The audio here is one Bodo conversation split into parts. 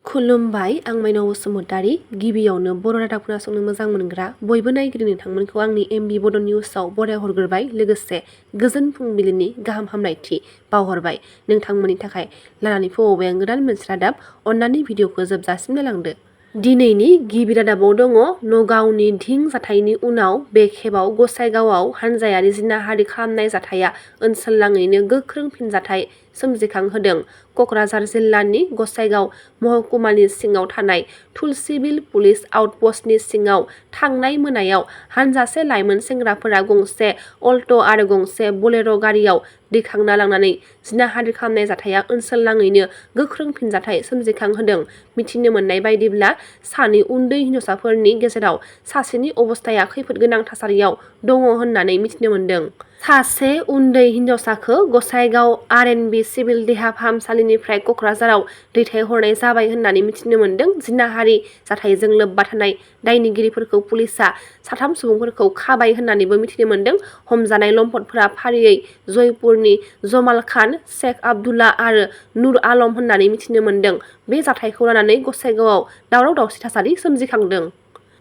खुलुमबाय आं माइनाव बसुमतारी गिबियावनो बर' रादाब खोनासंनो मोजां मोनग्रा बयबो नायगिरि नोंथांमोनखौ आंनि MB बड निउसआव बरायहरग्रोबाय लोगोसे गोजोन फुंबिलिनि गाहाम हामलायथि बावहरबाय नोंथांमोननि थाखाय लानानै फैबाय आं गोदान मोनसे रादाब अन्नानै भिडिअखौ जोबजासिम नायलांदो। दिनैनि गिबि रादाबाव दङ नगावनि धिं जाथायनि उनाव बे खेबाव गसाइगावआव हानजायारि जिनाहारि खालामनाय जाथाया ओनसोलनाङैनो गोख्रों फिनजाथाय सोमजिखांहोदों। क'क्राझार जिल्लानि गसाइगाव महकुमानि सिङाव थानाय तुलसीबिल पुलिस आउटपस्टनि सिङाव थांनाय मोनायाव हानजासे लाइमोन सेंग्राफोरा गंसे अल्ट' आरो गंसे बलेर' गारियाव दैखांना लांनानै जिनाहारि खालामनाय जाथाया ओनसोलनाङैनो गोख्रों फिनजाथाय सोमजिखांहोदों। मिथिनो मोननाय बायदिब्ला सानै उन्दै हिनजावसाफोरनि गेजेराव सासेनि अबस्थाया खैफोद गोनां थासारियाव दङ होननानै मिथिनो मोन्दों। सासे उन्दै हिनजावसाखौ गसाइगाव RNB सिभिल देहा फाहामसालिनिफ्राय क'क्राझाराव दैथायहरनाय जाबाय होननानै मिथिनो मोन्दों। जिनाहारि जाथायजों लोब्बा थानाय दायनिगिरिफोरखौ पुलिसआ साथाम सुबुंफोरखौ खाबाय होननानैबो मिथिनो मोन्दों। हमजानाय लम्पटफोरा फारियै जयपुरनि जमाल खान, शेख आब्दुल्ला आरो नुर आलम होननानै मिथिनो मोन्दों। बे जाथायखौ लानानै गसाइगावआव दावराव दावसि थासारि सोमजिखांदों।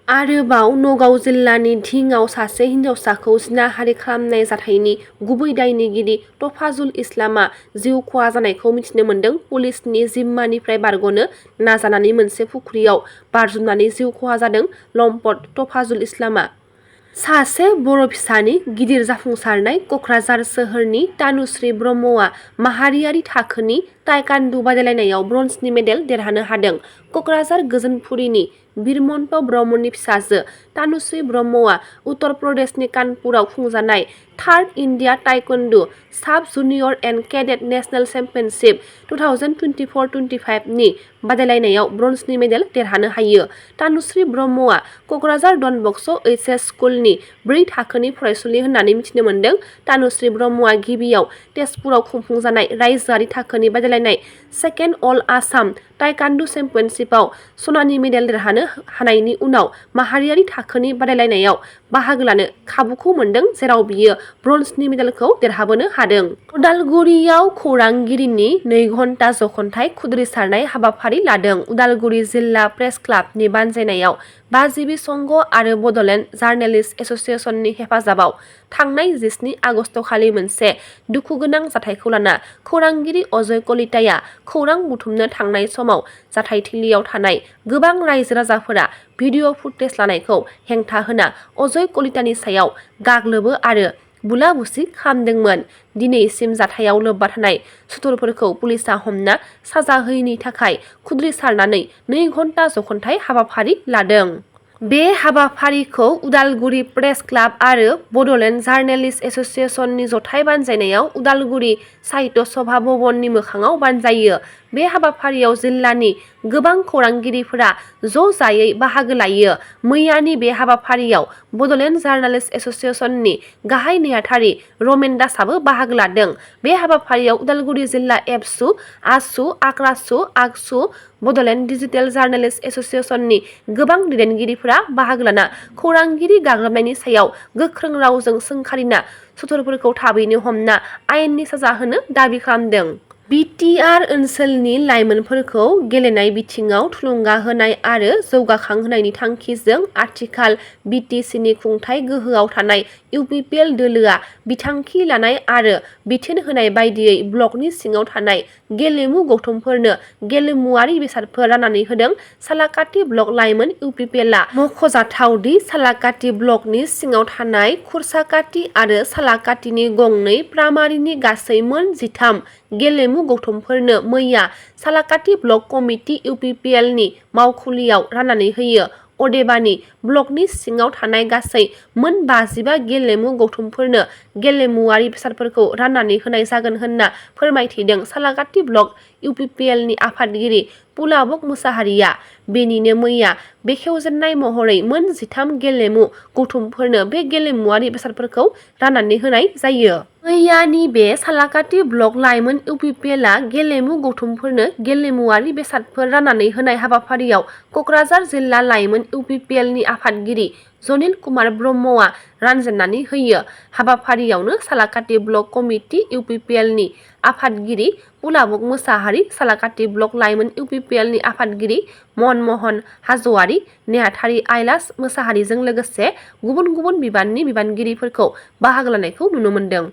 आरोबाव नगाव जिल्लानि धिंआव सासे हिनजावसाखौ जिनाहारि खालामनाय जाथायनि गुबै दायनिगिरि तफाजुल इस्लामआ जिउ खहा जानायखौ मिथिनो मोन्दों। पुलिसनि जिम्मानिफ्राय बारग'नो नाजानानै मोनसे फुख्रियाव बारजुमनानै जिउ खहा जादों लम्पट तफाजुल इस्लामआ। सासे बर' फिसानि गिदिर जाफुंसारनाय क'क्राझार सोहोरनि तानुश्री ब्रह्मआ माहारियारि थाखोनि ताइकान्डु बादायलायनायाव ब्रन्जनि मेडेल देरहानो हादों। क'क्राझार गोजोनपुरीनि बिरमन्त ब्रह्मनि फिसाजो तानुश्री ब्रह्मआ उत्तर प्रदेशनि कानपुराव खुंजानाय थार्ड इन्डिया ताइकान्डु साब junior and cadet national championship 2024-25 नि बादायलायनायाव ब्रन्जनि मेडेल देरहानो हायो। तानुश्री ब्रह्मआ क'क्राझार डन बस्क' HS स्कुलनि 4 थाखोनि फरायसुलि होननानै मिथिनो मोन्दों। तानुश्री ब्रह्मआ गिबियाव तेजपुराव खुंफुंजानाय रायजोआरि थाखोनि बादायलायनाय सेकेन्ड अल आसाम ताइकान्डु चेम्पियनशिपआव सनानि मेडेल देरहानो हानायनि उनाव माहारियारि थाखोनि बादायलायनायाव बाहागो लानो खाबुखौ मोन्दों, जेराव बियो ब्रन्जनि मेडेलखौ देरहाबोनो हादों। उदालगुरियाव खौरांगिरिनि 2 घन्टा जख'न्थाय खुद्रिसारनाय हाबाफारि लादों। उदालगुरि जिल्ला प्रेस क्लाबनि बानजायनायाव बाजिबि संघ आरो बड'लेण्ड जार्नेलिस्ट एस'सिएशननि हेफाजाबाव थांनाय 17 आगस्तखालि मोनसे दुखुगोनां जाथायखौ लाना खौरांगिरि अजय कलिताया खौरां बुथुमनो थांनाय समाव जाथायथिलियाव थानाय गोबां रायजो राजाफोरा भिडिअ' फुटेज लानायखौ हेंथा होना अजय कलितानि सायाव गाग्लोबो आरो बुला बुसि खालामदोंमोन। दिनैसिम जाथायाव लोब्बा थानाय सुथुरफोरखौ पुलिसआ हमना साजा होयैनि थाखाय खुद्रिसारनानै 2 घन्टा जख'न्थाय हाबाफारि लादों। बे हाबाफारिखौ उदालगुरि प्रेस क्लाब आरो बड'लेण्ड जार्नेलिस्ट एस'सिएशननि जथाइ बानजायनायाव उदालगुरि साहित्य सभा भवननि मोखाङाव बानजायो। बे हाबाफारियाव जिल्लानि गोबां खौरांगिरिफोरा ज' जायै बाहागो लायो। मैयानि बे हाबाफारियाव बड'लेण्ड जार्नेलिस्ट एस'सिएशननि गाहाय नेहाथारि रमेन दासआबो बाहागो लादों। बे हाबाफारियाव उदालगुरि जिल्ला एबसु, आसु, आक्रासु, आगसु, बड'लेण्ड डिजिटेल जार्नेलिस्ट एस'सिएशननि गोबां दैदेनगिरिफोरा बाहागो लाना खौरांगिरि गाग्लोबनायनि सायाव गोख्रों रावजों सोंखारिना सुथुरफोरखौ थाबैनो हमना आयेननि साजा होनो दाबि खालामदों। BTR ओनसोलनि लाइमोनफोरखौ गेलेनाय बिथिङाव थुलुंगा होनाय आरो जौगाखांहोनायनि थांखिजों आथिखाल BTCनि खुंथाय गोहोआव थानाय UPPL दोलोआ बिथांखि लानाय आरो बिथोन होनाय बायदियै ब्लकनि सिङाव थानाय गेलेमु गौथुमफोरनो गेलेमुवारि बेसादफोर राननानै होदों। सालाकाटि ब्लक लाइमोन UPPLआ मख'जाथावदि सालाकाटि ब्लकनि सिङाव थानाय खुरसाकाटि आरो सालाकाटिनि गंनै प्राइमारिनि गासै मोन 13 गेलेमु गौथुमफोरनो मैया सालाकाटि ब्लक कमिटि UPPLनि मावखुलियाव राननानै होयो। अदेबानि ब्लकनि सिङाव थानाय गासै मोन 55 गेलेमु गौथुमफोरनो गेलेमुवारि बेसादफोरखौ राननानै होनाय जागोन होनना फोरमायथिदों सालाकाटि ब्लक UPPLनि आफादगिरि पुलाबक मुसाहारिया। बेनिनो मैया बेखेवजेननाय महरै मोन 13 गेलेमु गौथुमफोरनो बे गेलेमुवारि बेसादफोरखौ राननानै होनाय जायो। मैयानि बे सालाकाटि ब्लक लाइमोन UPPLआ गेलेमु गौथुमफोरनो गेलेमुवारि बेसादफोर राननानै होनाय हाबाफारियाव क'क्राझार जिल्ला लाइमोन UPPLनि आफादगिरि जनिल कुमार ब्रह्मआ रानजेननानै होयो। हाबाफारियावनो सालाकाटि ब्लक कमिटि इउपिपिएलनि आफादगिरि पुलाबक मोसाहारि, सालाकाटि ब्लक लाइमोन इउपिपिएलनि आफादगिरि मनमहन हाज'वारि, नेहाथारि आइलास मोसाहारिजों लोगोसे गुबुन गुबुन बिबाननि बिबानगिरिफोरखौ बाहागो लानायखौ नुनो मोन्दों।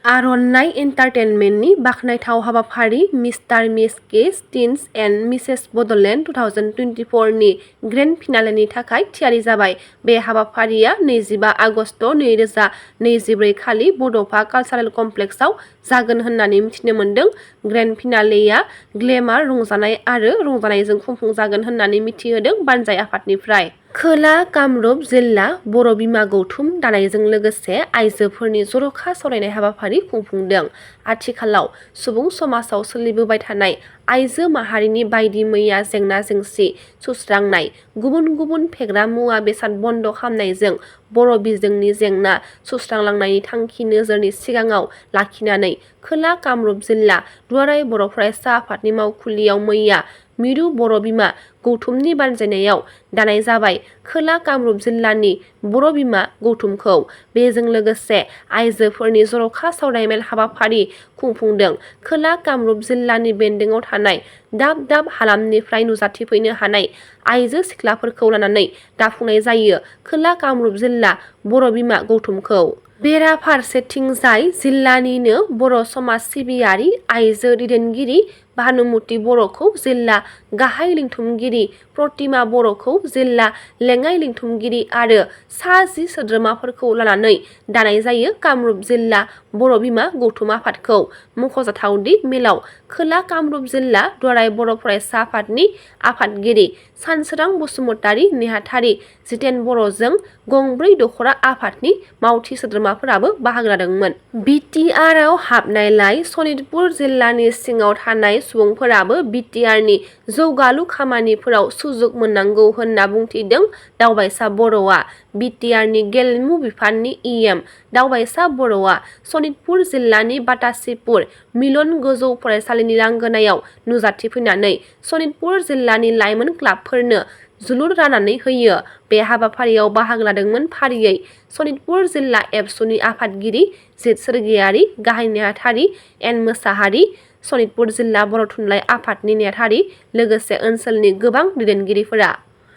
आर'नाइ एन्टारटेनमेन्टनि बाखनायथाव हाबाफारि मिस्टार मिस किस टिन्स एन्ड मिसेस बड'लेण्ड 2024 नि ग्रेन्ड फिनालेनि थाखाय थियारि जाबाय। बे हाबाफारिया 25 आगस्ट 2024 खालि बड'फा कालचारेल कमप्लेक्सआव जागोन होननानै मिथिनो मोन्दों। ग्रेन्ड फिनालेया ग्लेमार रंजानाय आरो रंजानायजों खुंफुंजागोन होननानै मिथिहोदों बानजाय आफादनिफ्राय। खोला कामरुप जिल्ला बर' बिमा गौथुम दानायजों लोगोसे आइजोफोरनि जर'खा सावरायनाय हाबाफारि खुंफुंदों। आथिखालाव सुबुं समाजाव सोलिबोबाय थानाय आइजो माहारिनि बायदि मैया जेंना जेंसि सुस्रांनाय, गुबुन गुबुन फेग्रा मुवा बेसाद बन्द खालामनायजों बर' बिजोंनि जेंना सुस्रांलांनायनि थांखि नोजोरनि सिगाङाव लाखिनानै खोला कामरुप जिल्ला दुलाराय बर' फरायसा आफादनि मावखुलियाव मैया मिरु बर' बिमा गौथुमनि बानजायनायाव दानाय जाबाय खोला कामरुप जिल्लानि बर' बिमा गौथुमखौ। बेजों लोगोसे आइजोफोरनि जर'खा सावरायमेल हाबाफारि खुंफुंदों। खोला कामरुप जिल्लानि बेन्दोङाव थानाय दाब दाब हालामनिफ्राय नुजाथिफैनो हानाय आइजो सिख्लाफोरखौ लानानै दाफुंनाय जायो खोला कामरुप जिल्ला बर' बिमा गौथुमखौ। बेराफारसेथिंजाय जिल्लानिनो बर' समाज सिबियारि आइजो दैदेनगिरि भानुमति बर'खौ जिल्ला गाहाय लिंथुमगिरि प्रतिमा बर'खौ जिल्ला लेङाइ लिंथुमगिरि आरो सा 10 सोद्रोमाफोरखौ लानानै दानाय जायो कामरुप जिल्ला बर' बिमा गौथुम आफादखौ। मख'जाथावदि मेलाव खोला कामरुप जिल्ला दुलाराय बर' फरायसा आफादनि आफादगिरि सानसोरां बसुमतारि, नेहाथारि जितेन बर'जों गंब्रै दख'रा आफादनि मावथि सोद्रोमाफोराबो बाहागो लादोंमोन। BTR आव हाबनायलाय सनितपुर जिल्लानि सिङाव थानाय सुबुंफोराबो BTRनि जौगालु खामानिफोराव सुजुग मोननांगौ होनना बुंथिदों दावबायसा बर'आ। BTRनि गेलेमु बिफाननि EM दावबायसा बर'आ सनितपुर जिल्लानि बातासिपुर मिलन गोजौ फरायसालिनि लांगोनायाव नुजाथिफैनानै सनितपुर जिल्लानि लाइमोन क्लाबफोरनो जोलुर राननानै होयो। बे हाबाफारियाव बाहागो लादोंमोन फारियै सनितपुर जिल्ला एबसुनि आफादगिरि जित सोरगियारि, गाहाय नेहाथारि एन मोसाहारि, सनितपुर जिल्ला बर' थुनलाइ आफादनि नेहाथारि, लोगोसे ओनसोलनि गोबां दैदेनगिरिफोरा।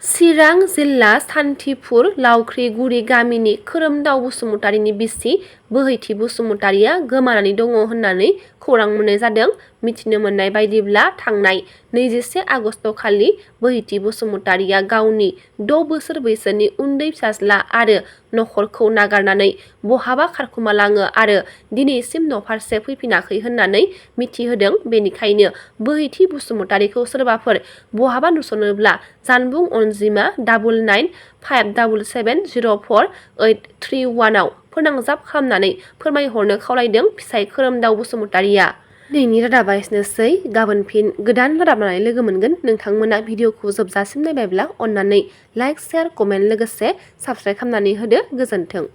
चिरां जिल्ला सान्थिफुर लावख्रिगुरि गामिनि खोरोमदाव बसुमतारिनि बिसि बोहैथि बसुमतारिया गोमानानै दङ होननानै खौरां मोननाय जादों। मिथिनो मोननाय बायदिब्ला थांनाय 21 आगस्ट खालि बोहैथि बसुमतारिया गावनि 6 बोसोर बैसोनि उन्दै फिसाज्ला आरो नखरखौ नागारनानै बहाबा खारखोमालाङो आरो दिनैसिम न'फारसे फैफिनाखै होननानै मिथिहोदों। बेनिखायनो बोहैथि बसुमतारिखौ सोरबाफोर बहाबा नुसनोब्ला जानबुं अनजिमा 9957704831 आव फोनांजाब खालामनानै फोरमायहरनो खावलायदों फिसाइ खोरोमदाव बसुमतारिया। दिनैनि रादाबा एसेनोसै। गाबोन फिन गोदान रादाब लानानै लोगो मोनगोन। नोंथांमोना भिडिअखौ जोबजासिम नायबायब्ला अन्नानै लाइक, शेयार, कमेन्ट लोगोसे साबस्क्राइब खालामनानै होदो। गोजोन्थों।